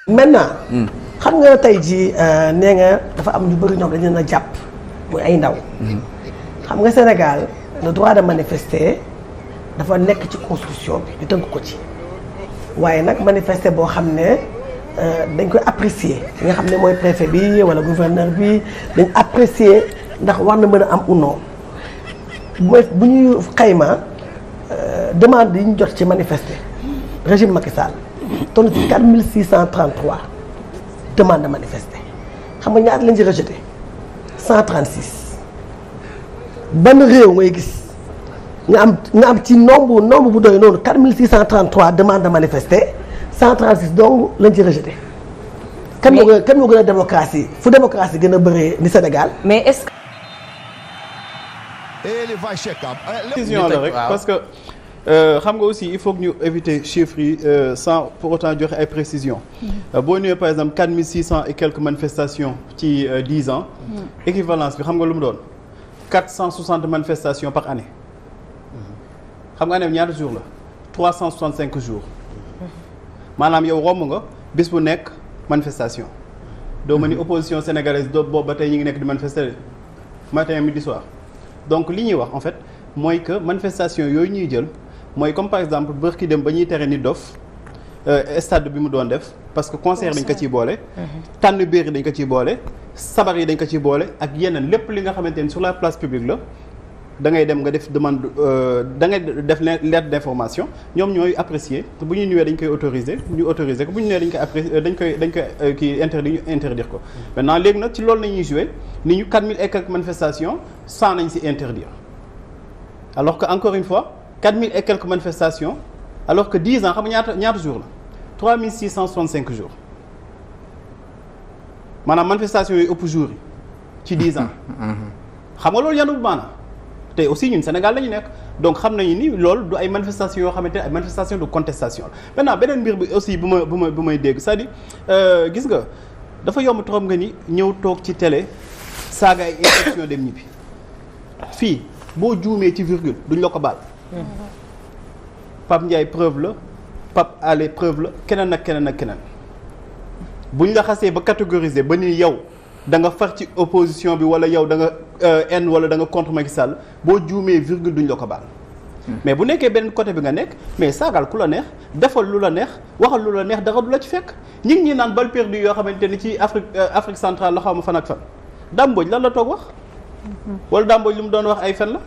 maintenant. xam nga tey jii nee nga dafa am ñu bëri ñoom dañu leen a jàpp muy ay ndaw. xam nga Sénégal le droit de manifester dafa nekk ci constitution bi ñu tënk ko ci waaye nag manifester boo xam ne dañ koy apprécier li nga xam ne mooy préfet bi wala gouverneur bi dañ apprécier ndax war na mën a am ou non bu ñuy xayma demande yi ñu jot ci manifester régime Macky Sall toll ci 4633 demande de manifester xam nga ñaata lañ ci rejeté 136 ban réew ngay gis nga am ci nombre bu doy noonu 4633 demande de manifester 136 donc lañ ci rejeté. kan moo gën a démocratie fu démocratie gën a bëree ni Sénégal. mais est-ce que. ele vai checar. décision la rek parce que xam nga aussi il faut que ñu éviter chiffres yi sans pour autant joxe ay précisions. boo ñëwee par exemple 4600 et quelques manifestations ci 10 ans. équivalence bi xam nga lu mu doon 460 manifestations par année. xam nga année bi ñaata jours la 365 jours. maanaam yow romb nga bis bu nekk manifestation. doo ma ni opposition sénégalaise boobu ba tey ñu ngi nekk di manifester matin midi soir. donc li ñuy wax en fait mooy que manifestation yooyu ñuy jël mooy comme par exemple bërki dem ba ñuy tere nit dof stade bi mu doon def parce que concert dañ ko ciy boole tànn biir yi dañ ko ciy boole sabar yi dañ ko ciy boole ak yeneen lépp li nga xamante ni sur la place publique la da ngay dem nga def demande da ngay def lettre d'information ñoom ñooy apprécier bu ñu ñëwee dañ koy autoriser ñu autoriser ko bu ñu ñëwee dañ koy apprécier dañ koy kii interdire ko maintenant léegi nag ci loolu la ñuy jouer ni ñu 4000 et quelques manifestations 100 nañ ci interdire alors que encore une fois 4000 et quelques manifestations alors que 10 ans xam nga ñaata jours la 3665 jours maanaam manifestation yooyu ëpp jours yi ci 10 ans xam nga loolu yanul maanaam te aussi ñun Sénégal la ñu nekk donc xam nañu ni loolu du ay manifestations yoo xamante ne ay manifestations de contestation la maintenant beneen mbir bi aussi bu may dégg c'est-à-dire gis nga dafa yomb trop nga ni ñëw toog ci télé saaga ay institution dem ñibbi fii boo juumee ci virgule duñ la ko baal. Pape Ndiaye preuve la Pape Alé preuve la keneen ak keneen ak keneen buñ la xasee ba catégoriser ba ni yow da nga far ci opposition bi wala yow da nga haine wala da nga contre Macky Sall boo juumee virgule duñ la ko baal. mais bu nekkee beneen côté bi nga nekk mais saagal ku la neex defal lu la neex waxal lu la neex dara du la ci fekk ñi ngi naan balle perdue yoo xamante ni ci Afrique centrale la xaw ma fan ak fan Damboj lan la toog wax. wala Damboj lu mu doon wax ay fen la.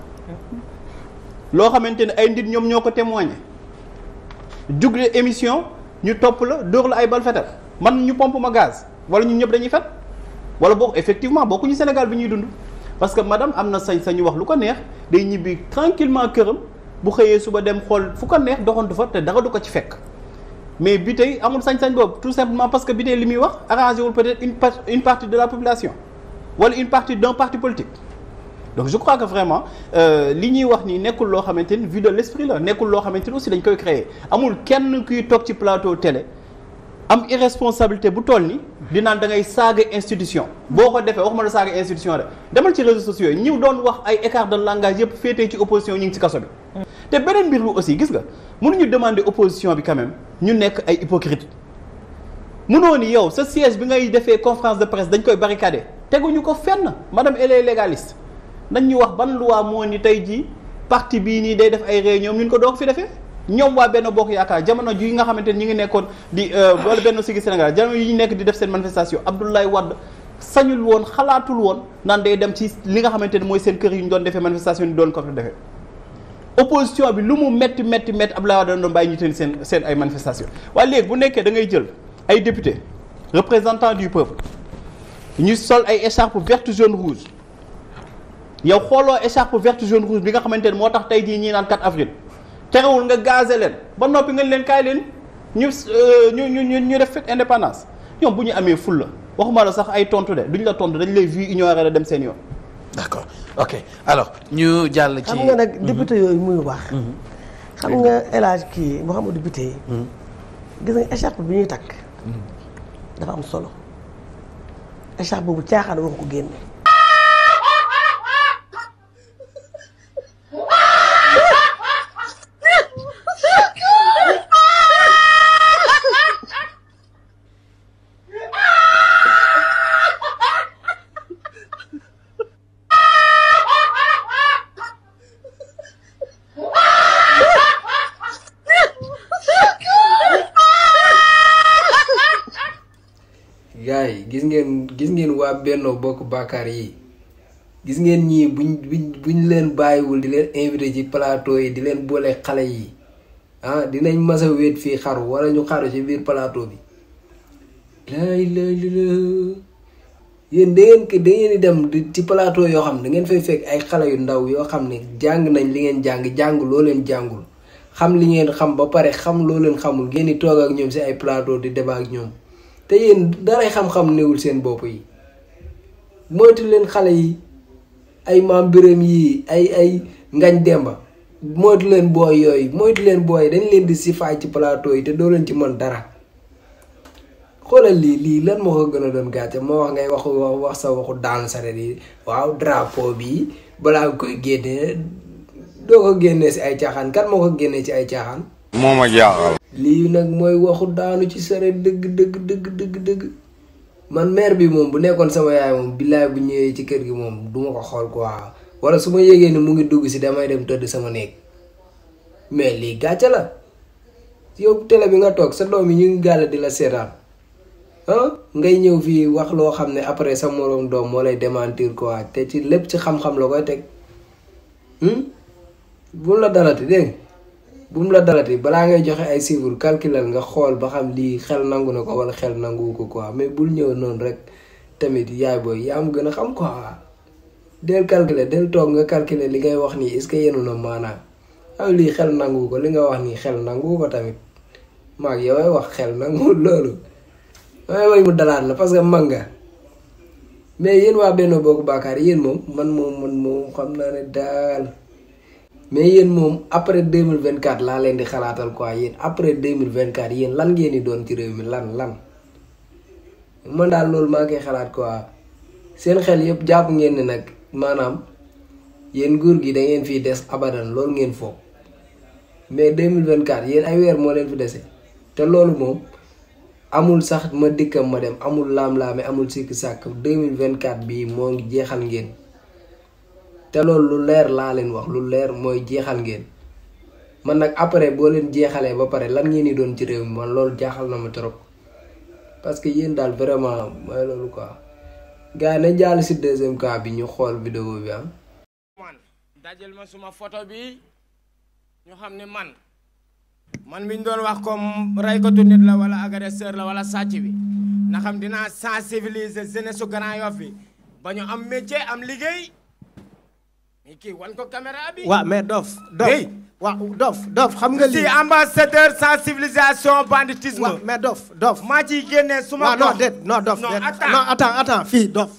loo xamante ne ay nit ñoom ñoo ko témoigné jugle émission ñu topp la dóor la ay bal fetal man ñu pompe ma gaz wala ñun ñëpp dañuy fet wala boog effectivement bokkuñu Sénégal bi ñuy dund parce que madame am na sañ-sañu wax lu ko neex day ñibbi tranquillement këram bu xëyee suba dem xool fu ko neex doxantu fa te dara du ko ci fekk mais bi tey amul sañ-sañ boobu tout simplement parce que bi tey li muy wax arrangé wul peut-être une partie de la population wala une partie d'un parti politique donc je crois que vraiment li ñuy wax nii nekkul loo xamante ni vue de l'esprit la nekkul loo xamante ni aussi dañ koy créer amul kenn kuy toog ci plateau télé am irresponsabilité bu toll ni di naan da ngay saaga institution boo ko defee waxuma la saaga institution rek demal ci réseaux sociaux yi ñi doon wax ay écart de langage yëpp féetee ci opposition ñu ngi ci kaso bi te beneen mbir bi aussi gis nga mënuñu demander opposition bi quand même ñu nekk ay hypocrite mënoo ni yow sa siège bi ngay defee conférence de presse dañ koy barricader teguñu ko fenn madame elle est légaliste nañ ñu wax ban loi moo ni tey jii parti bii nii day def ay réunion ñun ko doog fi defee ñoom waa Benno Bokk Yaakaar jamono ji nga xamante ni ñu ngi nekkoon di wala Benno Siggil Sénégal jamono yi ñu nekk di def seen manifestation Abdoulaye Wade sañul woon xalaatul woon naan day dem ci li nga xamante ni mooy seen kër yi ñu doon defee manifestation ni doon ko fi defee opposition bi lu mu métti Abdoulaye Wade doon bàyyi ñu teel seen ay manifestation waaye léegi bu nekkee da ngay jël ay député représentants du peuple ñu sol ay écharpe verte jaune rouge yow xooloo écharpe verte jaune rouge bi nga xamante ne moo tax tey jii ñii naan 4 avril terewul nga gazé leen ba noppi nga leen kaay leen ñu def fête indépendance ñoom bu ñu amee ful la waxuma la sax ay tontu de duñ la tontu dañ lay vu ignorer la dem seen yoon. d'accord ok alors ñu jàll ci. xam nga nag député yooyu muy wax. xam nga El Hadj kii Mouhamadou député yi. gis nga écharpe bi ñuy takk. dafa am solo écharpe boobu caaxaan wax ko génne. gars yi gis ngeen waa Benno Bokk Yaakaar yi gis ngeen ñii buñ leen bàyyiwul di leen invité ci plateau yi di leen boole xale yi ah dinañ mas a wéet fii xaru wala ñu xaru ci biir plateau bi laay yéen da ngeen di dem ci plateau yoo xam ne da ngeen fay fekk ay xale yu ndaw yoo xam ne jàng nañ li ngeen jàng loo leen jàngul xam li ngeen xam ba pare xam loo leen xamul ngeen di toog ak ñoom si ay plateau di débat ak ñoom te yéen daray xam-xam newul seen bopp yi moytu leen xale yi ay maam biram yi ay ngañ demba moytu leen booy yooyu moytu leen booy dañ leen di sifaay ci plateau yi te doo leen ci mën dara xoolal lii lan moo ko gën a doon gàcce moo wax ngay wax sa waxu daanu saret yi waaw drapeau bi balaa nga koy génnee doo ko génnee si ay caaxaan kan moo ko génnee ci ay caaxaan moo ma jaaxal lii nag mooy waxu daanu ci saret dëgg man mère bi moom bu nekkoon sama yaay moom billaay bu ñëwee ci kër gi moom duma ko xool quoi wala su ma yégee ni mu ngi dugg si damay dem tëdd sama néeg mais lii gàcce la yow télé bi nga toog sa doom yi ñu ngi gàll di la seetaan ngay ñëw fii wax loo xam ne après sa moroom doom moo lay démentir quoi te ci lépp ci xam-xam la koy teg bu mu la dalati dégg bu mu la dalati balaa ngay joxe ay chiffres calculal nga xool ba xam lii xel nangu na ko wala xel nangu ko quoi mais bul ñëw noonu rek tamit yaay booy yaa am gën a xam quoi del calculer del toog nga calculer li ngay wax nii est-ce que yenu na maanaam aw lii xel nangu ko li nga wax nii xel nangu ko tamit maag yoway wax xel nangu loolu waaye way mu dalaat la parce que mag nga mais yéen waa Benno Bokk Yaakaar yéen moom man moom xam naa ne daal mais yéen moom après 2024 laa leen di xalaatal quoi yéen après 2024 yéen lan ngeen di doon ci réew mi lan man daal loolu maa ngi koy xalaat quoi seen xel yëpp jàpp ngeen ne nag maanaam yéen nguur gi da ngeen fii des abadan loolu ngeen foog mais 2024 yéen ay weer moo leen fi dese te loolu moom amul sax ma dikkam ma dem amul laam-laame amul sikki sàkk 2024 bii moo ngi jeexal ngeen te loolu lu leer laa leen wax lu leer mooy jeexal ngeen man nag après boo leen jeexalee ba pare lan ngeen di doon ci réew mi man loolu jaaxal na ma trop parce que yéen daal vraiment mooy loolu quoi gars yi nañ jàll si deuxième cas bi ñu xool vidéo bi am. man dajal ma suma photo bi ñu xam ne man mi ñu doon wax comme raykatu nit la wala agresseur la wala sàcc bi na xam dinaa sensibiliser jeunesse su Grand Yoff bi ba ñu am métier am liggéey mais kii wan ko caméra bi. waaw mais Dof xam nga lii. si ambassadeur sensibilisation banditisme. waaw mais Dof. maa ciy génnee suma. non Dof attends fii Dof.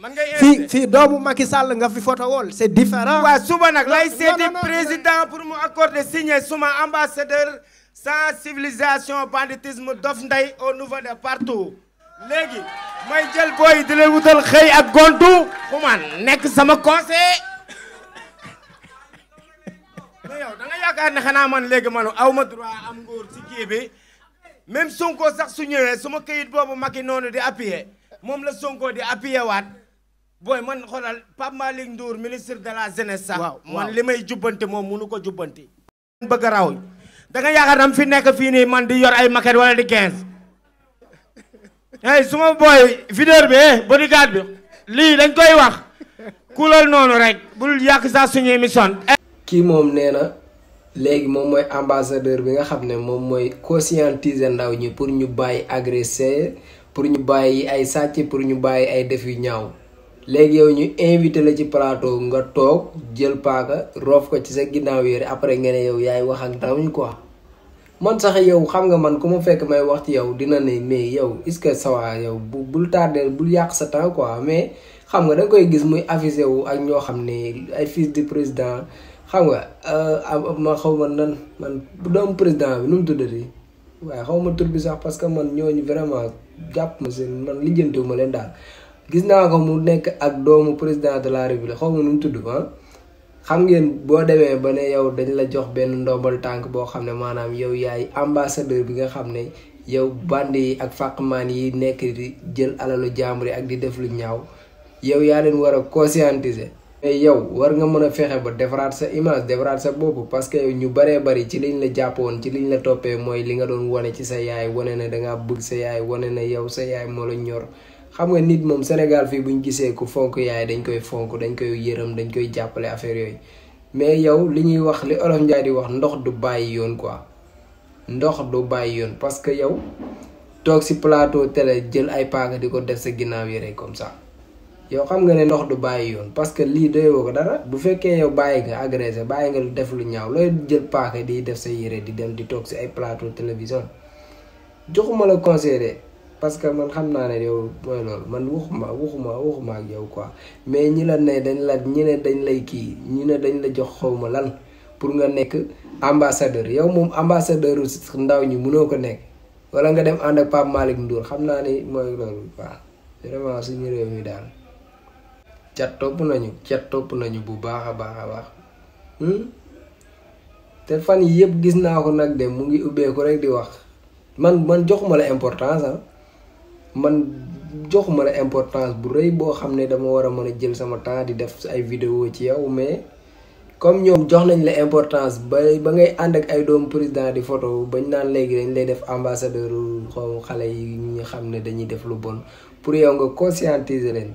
man ngay fii doomu Macky Sall nga fi photo wool c'est différent. waaw suba nag lay seeti président pour mu accorder signer suma ambassadeur sensibilisation banditisme Dof Ndeye au niveau de partout. léegi may jël booy di leen wutal xëy ak gontu xumaan nekk sama conseil. mais yow da nga yaakaar ne xanaa man léegi man aw ma droit am nguur ci kii bi même Sonko sax su ñëwee suma këyit boobu Macky noonu di appuyer. moom la Sonko di appuyé waat booy man xoolal Pape Malick Ndour ministre de la jeunesse sax. man li may jubbanti moom mënu ko jubbanti. bëgg a raw da nga yaakaar dam fi nekk fii nii man di yor ay maquette wala di 15. hey suma booy videur bi bodyguard bi lii dañ koy wax kulal noonu rek bul yàq saa suñu émission. kii moom nee na léegi moom mooy ambassadeur bi nga xam ne moom mooy conscientiser ndaw ñi pour ñu bàyyi agressé. pour ñu bàyyi ay sàcc pour ñu bàyyi ay def yu ñaaw léegi yow ñu invité la ci plateau nga toog jël paaka roof ko ci sa ginnaaw yére après nga ne yow yaay wax ak ndaw ñi quoi man sax yow xam nga man ku ma fekk may wax ci yow dina ne mais yow est-ce que ça va yow bul tardé bul yàq sa temps quoi mais xam nga da nga koy gis muy affiché wu ak ñoo xam ne ay fils du président xam nga ma xaw ma nan man doomu président bi nu mu tuddati waaye xaw ma tur bi sax parce que man ñooñu vraiment jàpp ma seen man lijjantiwu ma leen daal gis naa ko mu nekk ak doomu président de la république xaw ma nu mu tudd xam ngeen boo demee ba ne yow dañ la jox benn ndombal tànk boo xam ne maanaam yow yaay ambassadeur bi nga xam ne yow band yi ak fàqmaan yi nekk di jël alalu jàmbur yi ak di def lu ñaaw yow yaa leen war a conscientiser mais yow war nga mën a fexe ba defaraat sa image defaraat sa bopp parce que ñu baree bari ci liñ la jàppoon ci liñ la toppee mooy li nga doon wane ci sa yaay wane na dangaa bëgg sa yaay wane na yow sa yaay moo la ñor xam nga nit moom Sénégal fii buñ gisee ku fonk yaay dañ koy fonk dañ koy yërëm dañ koy jàppale affaire yooyu mais yow li ñuy wax li Olof Njaay di wax ndox du bàyyi yoon quoi ndox du bàyyi yoon parce que yow toog si plateau télé jël ay paaka di ko def sa ginnaaw yére comme ça yow xam nga ne ndox du bàyyi yoon parce que lii doyoo ko dara bu fekkee yow bàyyi nga agressé bàyyi nga def lu ñaaw looy jël paaka di def sa yére di dem di toog si ay plateau télévision joxuma la conseillé parce que man xam naa ne yow mooy loolu man waxuma ak yow quoi mais ñi la ne dañ la ñi ne dañ lay kii ñi ne dañ la jox xawma lan pour nga nekk ambassadeur yow moom ambassadeur ndaw ñi mënoo ko nekk wala nga dem ànd ak Pape Malick Ndour xam naa ni mooy loolu quoi vraiment suñu réew mi daal cat topp nañu bu baax a baax te fan yi yëpp gis naa ko nag de mu ngi ubbeeku rek di wax man joxuma la importance man joxuma la importance bu rëy boo xam ne dama war a mën a jël sama temps di def ay vidéo ci yow mais comme ñoom jox nañ la importance ba ngay ànd ak ay doomu président di photo bañ naan léegi dañ lay def ambassadeur xaw xale yi ñu xam ne dañuy def lu bon pour yow nga conscientiser leen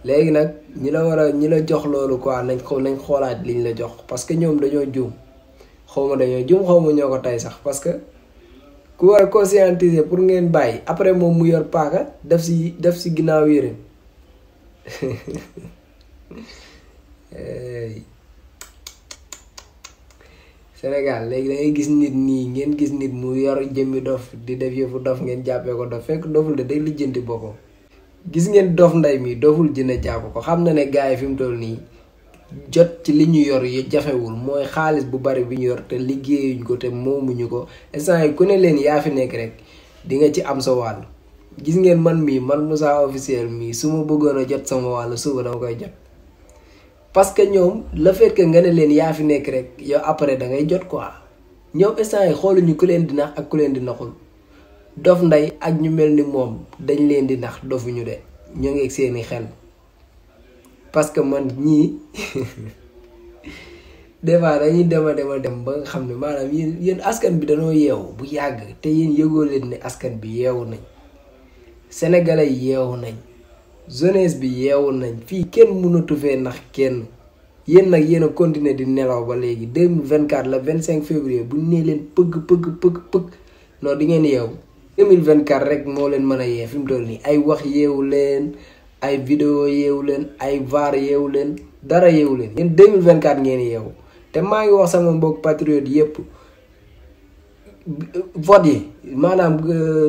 léegi nag ñi la jox loolu quoi nañ xoolaat liñ la jox parce que ñoom dañoo juum xaw ma ñoo ko tey sax parce que ku war a conscientiser pour ngeen bàyyi après moom mu yor paaka def si ginnaaw yére Sénégal léegi da ngay gis nit nii ngeen gis nit mu yor jëmmi dof di def yëfu dof ngeen jàppee ko dof fekk doful de day lijjanti boppam gis ngeen dof nday mi doful dina jàpp ko xam na ne gars yi fi mu toll nii jot ci li ñu yor yi jafewul mooy xaalis bu bari bi ñu yor te liggéeyuñ ko te moomuñu ko instant yi ku ne leen yaa fi nekk rek di nga ci am sa wàll gis ngeen man Moussa officiel mii su ma bëggoon a jot sama wàll suba dama koy jot parce que ñoom le fait que nga ne leen yaa fi nekk rek yow après da ngay jot quoi ñoom instant yi xooluñu ku leen di nax ak ku leen di naxul dof nday ak ñu mel ni moom dañ leen di nax dofuñu de ñoo ngi ak seeni xel parce que man ñii des fois dañuy dem ba nga xam ne maanaam yéen askan bi dañoo yeewu bu yàgg te yéen yëgoo leen ne askan bi yeewu nañ sénégalais yeewu nañ jeunesse bi yeewu nañ fii kenn mënatu fee nax kenn yéen nag yéen a continuer di nelaw ba léegi 2024 le 25 février bu nee leen pëgg non di ngeen yeewu 2024 rek moo leen mën a yee fi mu toll nii ay wax yeewu leen ay vidéo yeewu leen ay vaar yeewu leen dara yeewu leen yéen 2024 ngeen yeewu te maa ngi wax sama mbokk patriote yépp vote yi maanaam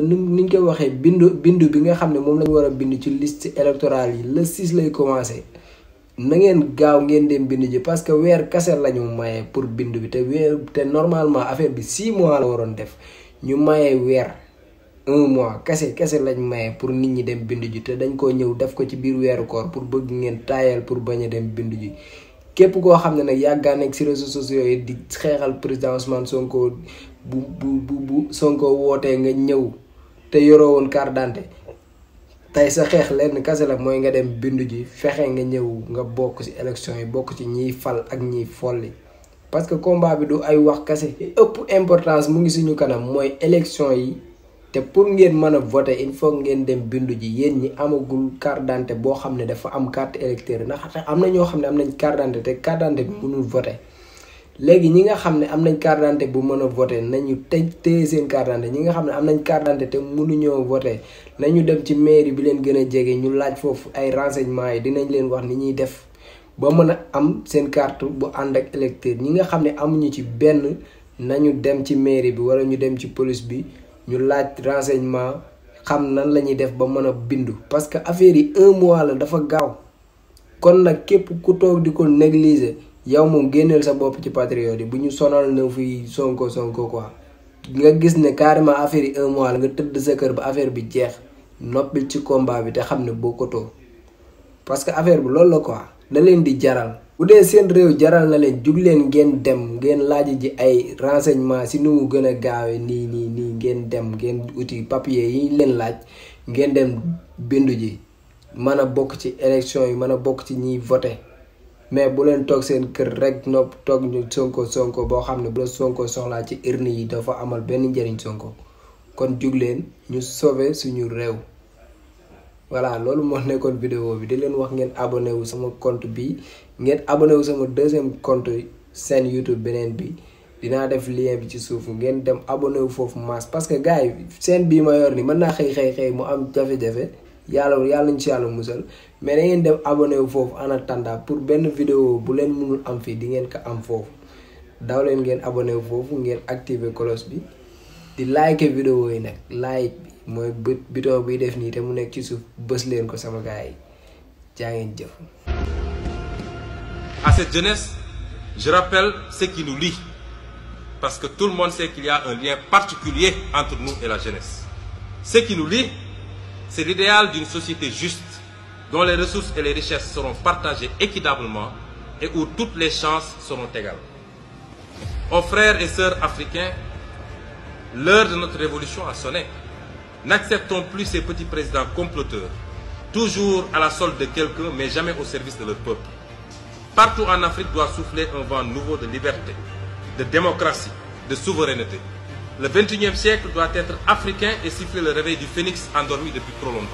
ni ñu koy waxee bindu bi nga xam ne moom lañu war a bind ci liste électorale yi le 6 lay commencé na ngeen gaaw ngeen dem bind ji parce que weer kase lañu maye pour bindu bi te normalement affaire bi 6 mois la waroon def ñu maye weer 1 mois kese lañ maye pour nit ñi dem bindu ji te dañ koo ñëw def ko ci biir weeru koor pour bëgg ngeen taayal pour bañ a dem bindu ji képp koo xam ne nag yàggaa nekk ci réseaux sociaux yi di xeexal président Ousmane Sonko bu Sonko wootee nga ñëw te yoroo woon carte d'identité tey sa xeex lenn kase la mooy nga dem bindu ji fexe nga ñëw nga bokk ci élection yi bokk ci ñiy fal ak ñiy folli parce que combat bi du ay wax kase ëpp importance mu ngi suñu kanam mooy élection yi te pour ngeen mën a voter il faut ngeen dem bindu ji yéen ñi amagul carte d'identité boo xam ne dafa am carte électeur ndax am na ñoo xam ne am nañ carte d'identité te carte d'identité bi mënul voter léegi ñi nga xam ne am nañ carte d'identité bu mën a voter nañu téye seen carte d'identité ñi nga xam ne am nañ carte d'identité te mënuñoo voter nañu dem ci mairie bi leen gën a jege ñu laaj foofu ay renseignements yi dinañ leen wax ni ñuy def ba mën a am seen carte bu ànd ak électeur ñi nga xam ne amuñu ci benn nañu dem ci mairie bi wala ñu dem ci police bi ñu laaj renseignement xam nan la ñuy def ba mën a bindu parce que affaire yi 1 mois la dafa gaaw kon nag képp ku toog di ko négliger yow moom génneel sa bopp ci patriote yi bu ñu sonal na fi sonko quoi nga gis ne carrément affaire yi 1 mois la nga tëdd sa kër ba affaire bi jeex noppil ci combat bi te xam ne bokkatoo parce que affaire bi loolu la quoi da leen di jaral bu dee seen réew jaral na leen jug leen ngeen dem ngeen laaj ji ay renseignement si nu mu gën a gaawee nii ngeen dem ngeen uti papier yi leen laaj ngeen dem bindu ji mën a bokk ci élection yi mën a bokk ci ñiy voté mais bu leen toog seen kër rek nopp toog ñu Sonko boo xam ne bu la Sonko soxlaa ci urne yi dafa amal benn njëriñ Sonko kon jug leen ñu sauver suñu réew. voilà loolu moo nekkoon vidéo bi di leen wax ngeen abonné wu sama compte bi ngeen abonné wu sama deuxième compte seen YouTube beneen bi dinaa def lien bi ci suuf ngeen dem abonné wu foofu maas parce que gars yi seen bii ma yor ni mën naa xëy mu am jafe-jafe yàlla nañ ci yàlla musal mais da ngeen dem abonné wu foofu en attendant pour benn vidéo bu leen mënul am fii di ngeen ko am foofu daw leen ngeen abonné wu foofu ngeen activer cloche bi di like vidéo yi nag like bi mooy bouton bi def nii te mu nekk ci suuf bës leen ko sama gars yi jaa ngeen jëf. À cette jeunesse, je rappelle ce qui nous lie, parce que tout le monde sait qu'il y a un lien particulier entre nous et la jeunesse. Ce qui nous lie, c'est l'idéal d'une société juste, dont les ressources et les richesses seront partagées équitablement et où toutes les chances seront égales. Aux frères et sœurs africains, l'heure de notre révolution a sonné. N'acceptons plus ces petits présidents comploteurs, toujours à la solde de quelqu'un, mais jamais au service de leur peuple. Partout en Afrique doit souffler un vent nouveau de liberté, de démocratie, de souveraineté. Le 21e siècle doit être africain et siffler le réveil du phénix endormi depuis trop longtemps.